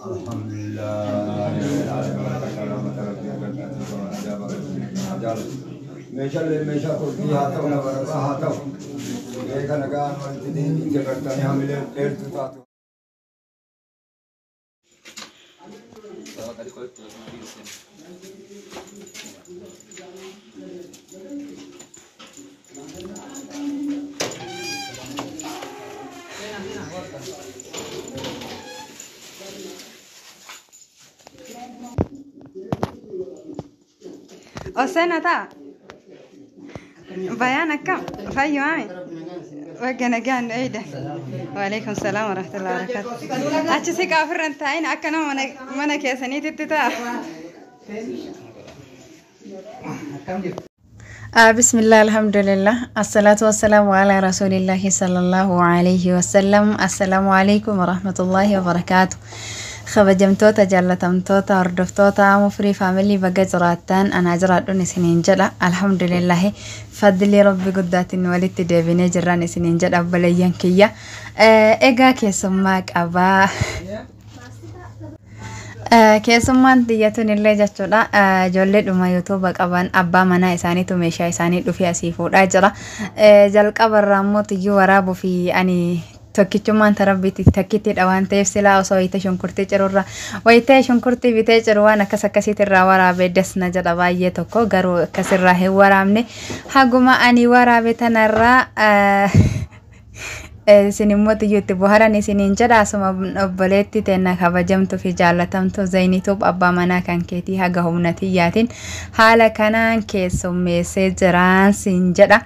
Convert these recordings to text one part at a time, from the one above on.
Alhamdulillah. Meeshaalee meeshaa kurbii haa ta'u nama haa ta'u. Mee kana ga'an walitti deebii jagartanii hamilee dheertuu taatu. Osena ta'a. Bayaan akkam? Fayyumaami? Wagga nagaan eeyda. Waalaikum salaam warahmatullahi wabarakatuh. Achi siqaa ofirra hin taa'in akka nama mana keessaniititti ta'a. Bismillah, alhamdulillah, assalatu wassalamu ala rasulillahi sallallahu alayhi wasallam. Assalamu alaikum warahmatullahi wabarakaatu. Kabajamtoota, jaallatamtoota, hordoftoota Mufrii Faamilii, baga jiraattan, anaa jiraadhuun isiniin jedha. Alhamdulillahi, fadlii rabbi guddaatiin walitti deebinee jirran isiniin jedha obboleeyyan kiyya. Egaa keessummaa qabaa. Keessummaan xiyyatuun illee jechuudha ijoollee dhuma yuutuuba qaban abbaa manaa isaaniitu meeshaa isaanii dhufee asii fuudhaa jira. Jalqaba irraa immoo xiyyuu waraabuu fi ani tokkichummaan tarabbiitti takkittiidha waan ta'eef silaa osoo wayita shunkurtii cirurra wayita shunkurtii bitee ciru waan akkas akkasiitirraa waraabee dasna jedha baay'ee tokko, garuu akkasirraa hin waraabne. Haguma ani waraabe tanarraa isin immoo xiyyuu itti boharan isiniin jedha. Asuma obboleetti teenna kabajamtuu fi jaallatamtuu Zayinituub, abbaa manaa kan keetii haga humna tiyyaatiin haala kanaan keessummeessee jiraan siin jedha.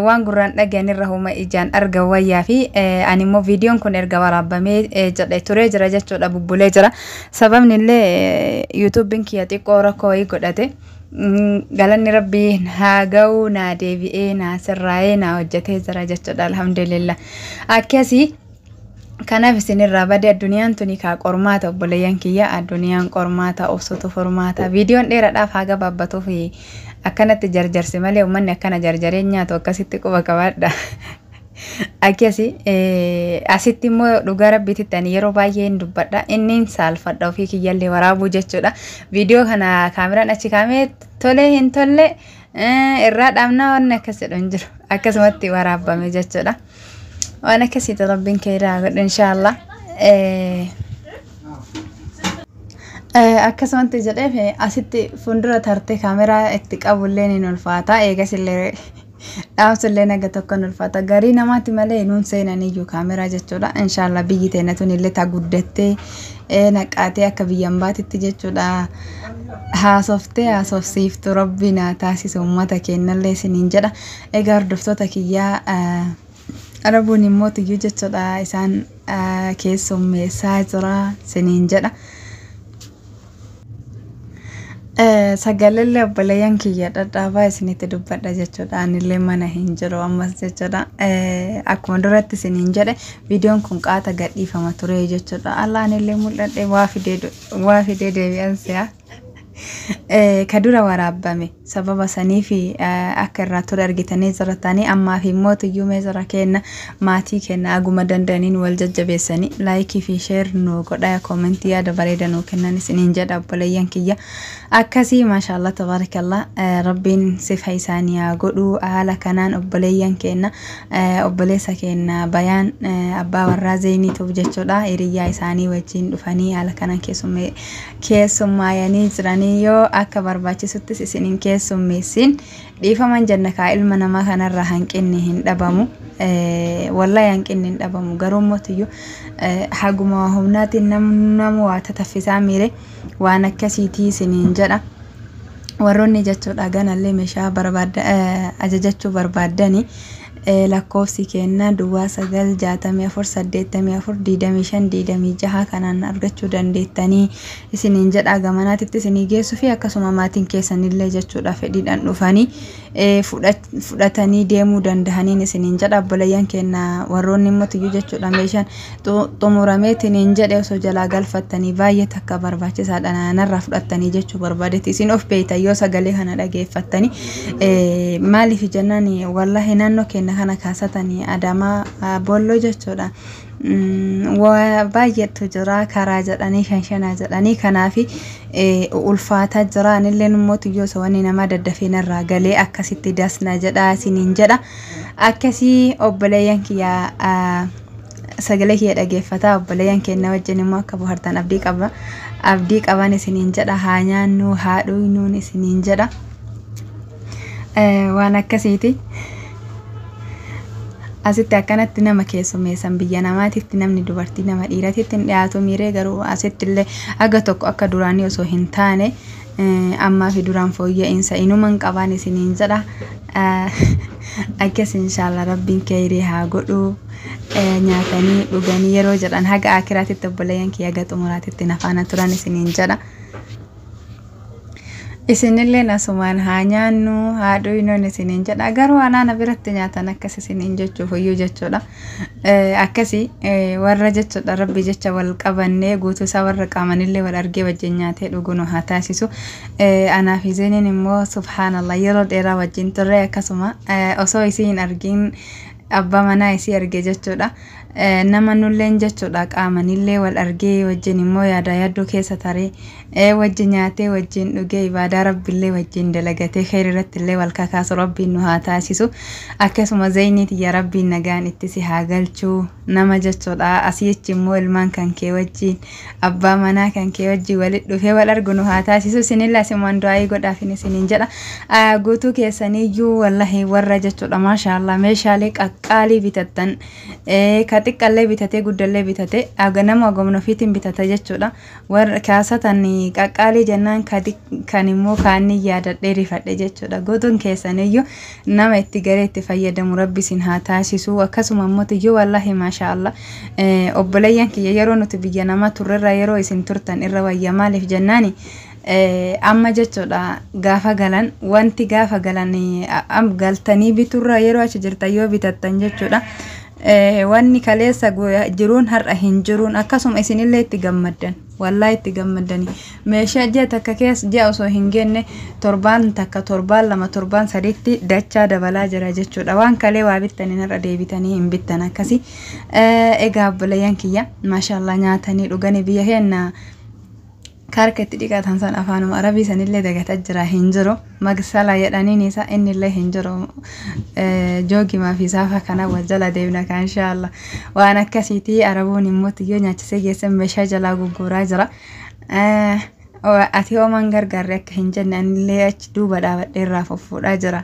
Waan gurraan dhagayanirra huma ijaan arga wayyaa fi ani immoo viidiyoon kun erga waraabamee jedhe turee jira jechuudha, bubbulee jira. Sababni illee yuutuubiin kiyya xiqqoo rakkoo wayii godhate. Galanni rabbii haa ga'u, naa deebi'ee naa sirraa'ee naa hojjetee jira jechuudha, alhamdulillah. Akkasii kanaaf isinirraa bade. Addunyaan tuni kaa qormaata, obboleeyyan kiyya, addunyaan qormaata, obsutu furmaata. Viidiyoon dheeraadhaaf haa gabaabbatuuf akkanatti jarjarsi malee uummanni akkana jarjaree nyaatu akkasitti quba qabaadha. Akkasi asitti immoo dhugaa rabbiititti ani yeroo baay'ee hin dubbadha. Inni saalfadha ofii kiyyallee waraabuu jechuudha. Viidiyoo kana kaameraan achi kaamee tolee hin tolle irraa dhaabnaa waan akkas jedhu hin jiru. Akkasumatti waraabame jechuudha. Waan akkasiiti, rabbiin keeraa godhu inshaallah. Akkasumatti jedheef asitti fuuldura tartee kaameraa itti qabullee ni ulfaata. Eegas illee dhaamsullee naga tokko ni ulfaata. Garii namaatti malee nuun seenan iyyuu kaameraa jechuudha. Inshaallah biyyi teenya tun illee taa guddattee naqaatee akka biyyan baatitti jechuudha. Haasoftee haasofsiiftu rabbi naa taasisu uummata keenyallee isiniin jedha. Egaa hordoftoota kiyyaa, Arabuun immoo tiyyuu jechuudha isaan keessummeessaa jira isiniin jedha. Sagalallee obboleeyyan kiyya dhadhaabaa isinitti dubbadha jechuudha. Anillee mana hin jiru ammas jechuudha. Akkuma duratti isiniin jedhe viidiyoon kun qaata gadhiifama ture jechuudha. Allah anillee mul'adhe waa fidee deebi'an si'a. Ka dura waraabame sababa sanii fi akka irraa ture argitanii jiratanii ammaaf immoo tiyyuu meesara kenna maatii kenna aguma danda'aniin wal jajjabeessanii like fi share nu godha, comment yaada bareeda nu kennan isiniin jedha obboleeyyan kiyya. Akkasii, maashaallah, tabaarakallah, rabbiin sifa isaanii haa godhu. Haala kanaan obboleeyyan kenna, obboleessa kenna Bayaan, abbaa warraa Zeyniituuf jechuudha, hiriyyaa isaanii wajjin dhufanii haala kanaan keessummaayanii jiranii. Yoo akka barbaachisuttis isiniin keessummeessin dhiifaman jenna kaa, ilma namaa kanarraa hanqinni hin dhabamu. Wallahi hanqinni hin dhabamu, garuu mootiyyuu haguma humnaatiin nama waa tataffisaa miire waan akkasiitii isiniin jedha. Warroonni jechuudha ganallee meeshaa barbaadda ajajachuu barbaaddani lakkoofsi kenna 09 64 84 25 26 kanaan argachuu dandeettanii isiniin jedha. Gamanaatitti isinii geessuu fi akkasuma maatiin keessanillee jechuudha fedhiidhaan dhufanii fudhatanii deemuu dandahaniin isiniin jedha. Obboleeyyan keenya warroonni immoo tiyyuu jechuudha meeshaan xumurameetiniin jedhe osoo jalaa galfattanii baay'ee takka barbaachisaadha, narraa fudhattanii jechuu barbaadetti. Isin of beeytan yoo sagalee kana dhageeffattanii. Maaliif jennaan, wallahi naannoo keenya kana kaasatanii Adamaa Bolloo jechuudha. Waa baay'eetu jira, karaa jedhanii shanshanaa jedhanii, kanaaf ulfaataa jira. Anillee immoo tiyyoo osoo wanni namaa daddafee narraa galee akkasitti dasna jedha isiniin jedha. Akkasii obboleeyyan kiyyaa, sagalee kiyya dhageeffataa, obboleeyyan keenya wajjin immoo akka bohaartan abdii qaba. Abdii qaban isiniin jedha. Haa nyaannu, haa dhugnuun isiniin jedha. Waan akkasiiti. Asitti akkanatti nama keessummeessan biyya namaatitti namni dubartii nama dhiiratitti hin dhiyaatu miiree, garuu asitti illee aga tokko akka duraanii osoo hin taane ammaa fi duraan fooyya'insa inuman qabaan isiniin jedha. Akkas inshaallah rabbiin keerii haa godhu. Nyaatanii dhuganii yeroo jedhan haga akiraatitti obboleeyyan kiyya haga xumuraatitti nafaana turan isiniin jedha. Isinillee asumaan haa nyaannu, haa dhugnuun isiniin jedha. Garuu anaana biratti nyaatan akkas isiniin jechuuf iyyuu jechuudha. Akkasii warra jechuudha rabbi jecha wal qabannee guutuu isaa warra qaamanillee wal argee wajjin nyaatee dhugu nu haa taasisu. Anaa fi Zeeniin immoo subhaanallah yeroo dheeraa wajjin turre, akkasuma osoo isii hin argin abbaa manaa isii arge jechuudha. Nama nulleen jechuudha qaamanillee wal argee wajjin immoo yaada yaaddoo keessa taree wajjin nyaatee wajjin dhugee ibaadaa rabbiillee wajjin dalagatee kheyri irratti illee wal kakaasu rabbiin nu haa taasisu. Akkasuma Zeyniit yaa rabbiin nagaan itti si haa galchuu, nama jechuudha. Asiichi immoo ilmaan kan kee wajjin abbaa manaa kan kee wajjin walitti dhufee wal argu nu haa taasisu. Isinillee asumaan du'aayii godhaafin isiniin jedha. Guutuu keessaniyyuu wallahi warra jechuudha maashaallah meeshaalee qaqqaalii bitattan, ka xiqqallee bitatee guddallee bitatee nama gomna ofiitiin bitata jechuudha. Warra kaasatan qaqqaalii jennaan kan immoo kaanni yaadadhee rifadhe jechuudha. Guutuun keessaniyyuu nama itti garee itti fayyadamu rabbi isin haa taasisu. Akkasuma immoo tiyyuu wallahi maashaallah obboleeyyan kiyya, yeroo nuti biyya nama turrerra yeroo isin turtan irra wayya. Maaliif jennaani, amma jechuudha gaafa galan wanti gaafa galan galtanii biturra yeroo achi jirtan yoo bitattan jechuudha. Wanni kaleessa jiruun har'a hin jiruun, akkasuma isinillee itti gammaddan, wallaahi itti gammaddanii meeshaa ji'a takka keessa ji'a osoo hin genne torbaan takka, torbaan lama, torbaan sadiitti dachaa dabalaa jira jechuudha. Waan kalee waa bittanii har'a deebitanii hin bittan akkasii. Egaa obboleeyyan kiyya, maashaallah nyaatanii dhuganii biyya keenya harka itti dhiqatan san afaanuma arabii sanillee dagataa jira, hin jiru. Magsala jedhaniin isa innillee hin jiru. Joogimaa fi saafa kana wal jala deemna kan inshaallah. Waan akkasiiti. Arabuun immoo tiyyoo nyaachisee geessan meeshaa jalaa gurguraa jira. Ati hoomaan gargaarre akka hin jenne anillee achi duuba dhaabadhee irraa fuffuudhaa jira.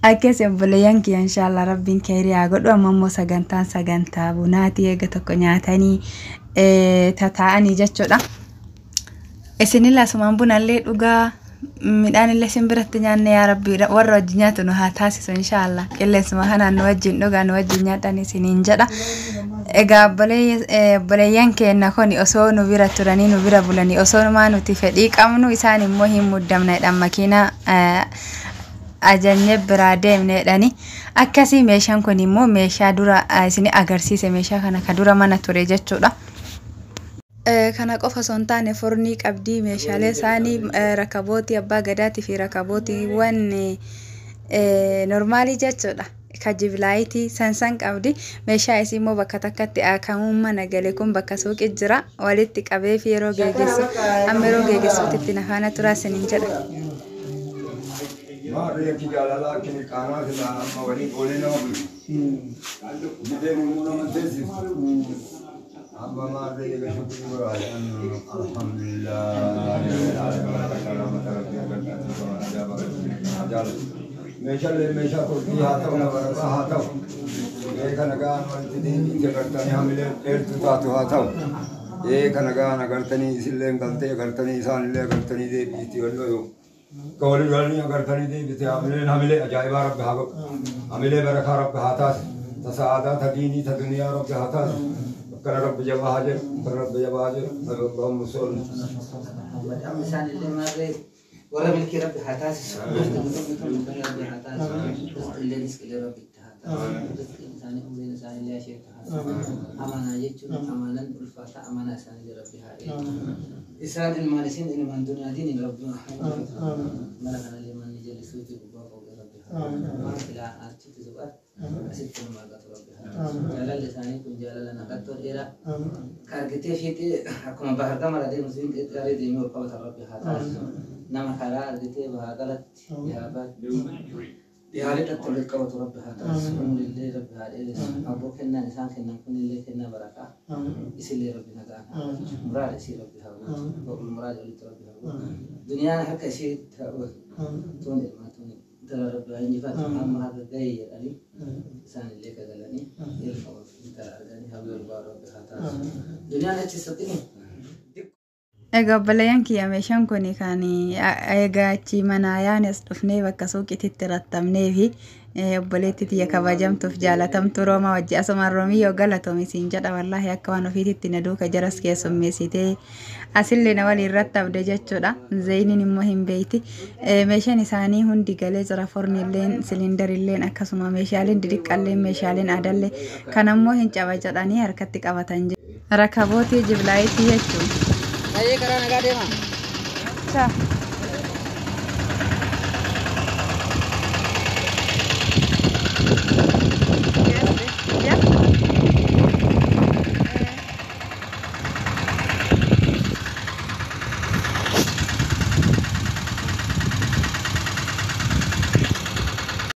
Akkas obboleeyyan kiyya, inshaallah rabbiin keerii haa godhu. Amma immoo sagantaan sagantaa bunaati, eega tokko nyaatanii tataa'anii jechuudha. Isinillee asumaan bunallee dhugaa, midhaan illee isin biratti nyaanne. Yaa rabbi warra wajjin nyaatu nu haa taasisu inshaallah. Qilleensuma kanaan nu wajjin dhugaa, nu wajjin nyaadhan isiniin jedha. Egaa obboleeyyan keenya kun osoo nu bira turanii nu bira bulanii osoo numaa nuti fedhii qabnu isaan immoo hin muddamna jedhan, makiinaa ajajnee biraa deemne jedhani. Akkasii meeshaan kun immoo meeshaa dura isin agarsiise, meeshaa kana ka dura mana ture jechuudha. Kana qofa osoo hin taane furnii qabdii, meeshaalee isaanii, rakabootii abbaa gadaatii fi rakabootiiwwan normaalii jechuudha. Ka jibilaayitii san qabdi. Meeshaa isii immoo bakka takkatti akamuun mana gale kun bakka suuqii jira. Walitti qabee fi yeroo geeggessu amma yeroo geeggessuutti itti nafaana turaa isiniin jedha. Maarree akki jaalalaa akki qaanaa silaa amma waliin oolee nama bulchu. Dideen immoo nama teessisu. Amma maarree eega shukrii baraadan alhamdulillah. Meeshaalee meeshaa kurbii haa ta'u, nabarabaa haa ta'u. Ee kana gahaan walitti deebiite gartanii hamilee dheertuu taatu haa ta'u. Ee kana gahaan agartanii isillee galtee agartanii isaanillee agartanii deebiitti walloo Kawali galanii agartanii deebite hamileen hamilee ajaa'ibaa rabbi haa godhu. Hamilee barakaa rabbi haa taasisu. Ta sa'aadaa, ta diinii, ta duniyaa rabbi haa taasisu. Akkana rabbi jabaa haa jedhu. Akkana rabbi jabaa haa jedhu. Allahumma salli. Amma isaan illee maarree warra milkii rabbi haa taasisu. Rabbi haa taasisu. Rizqillee rizqillee rabbi itti haa taasisu. Rizqiin isaanii umriin isaanii illee asheetu haa taasisu. Amanaa jechuun amanaan ulfaata, amanaa isaanii rabbi haa eegu. Isaan ilmaan isin ilmaan duniyaatiin rabbi haa mana kanallee manni jallisuuti gubbaa fooqee rabbi haa waan silaa achitti suphan. Asitti nama argatu Rabbi haa taasisu. Jaalalli isaanii kun jaalala naqattoo dheeraa. Ka argitee fiixee akkuma bahar gamara deemu siin qixxaaree deemee ol qabatan Rabbi haa taasisu. Nama karaa argitee bahaa galatti dhihaa baatti dhihaa lixatti walitti qabatu Rabbi haa taasisu. Umrillee Rabbi haa dheeressu. Abboo kennaan isaan kennan kunillee kennaa barakaa. Isillee Rabbi nagaan haa galchu. Muraada isii Rabbi haa guutu. Boqul muraada olitti Rabbi haa guutu. Duniyaan harka ishee haa ooltu. Tuun ilmaa tuun intala Rabbi haa injifatu. Amma harka gahee jedhanii isaan illee kagalanii ilma intala arganii hawwii ol ba'u Rabbi haa taasisu. Duniyaan achi siqini. Egaa obboleeyyan kiyya, meeshaan kun kan egaa achi manaa yaane as dhufnee bakka suuqiitti rattamnee fi obboleetti tiyya kabajamtuuf jaalatamtu Roomaa wajji asumaan Roomiyyoo galatoomi siin jedha. Wallaahi akka waan ofiititti na duuka jaras keessummeessitee asillee na waliin rattabde jechuudha. Zayiniin immoo hin beeyti. Meeshaan isaanii hundi galee jira, forniilleen, siliindarilleen, akkasuma meeshaaleen didiqqalleen, meeshaaleen aadallee kan ammoo hin caba jedhanii harkatti qabatan. Rakabootii jiblaayitii jechuun. Baay'ee karaa nagaa deema. Ciao.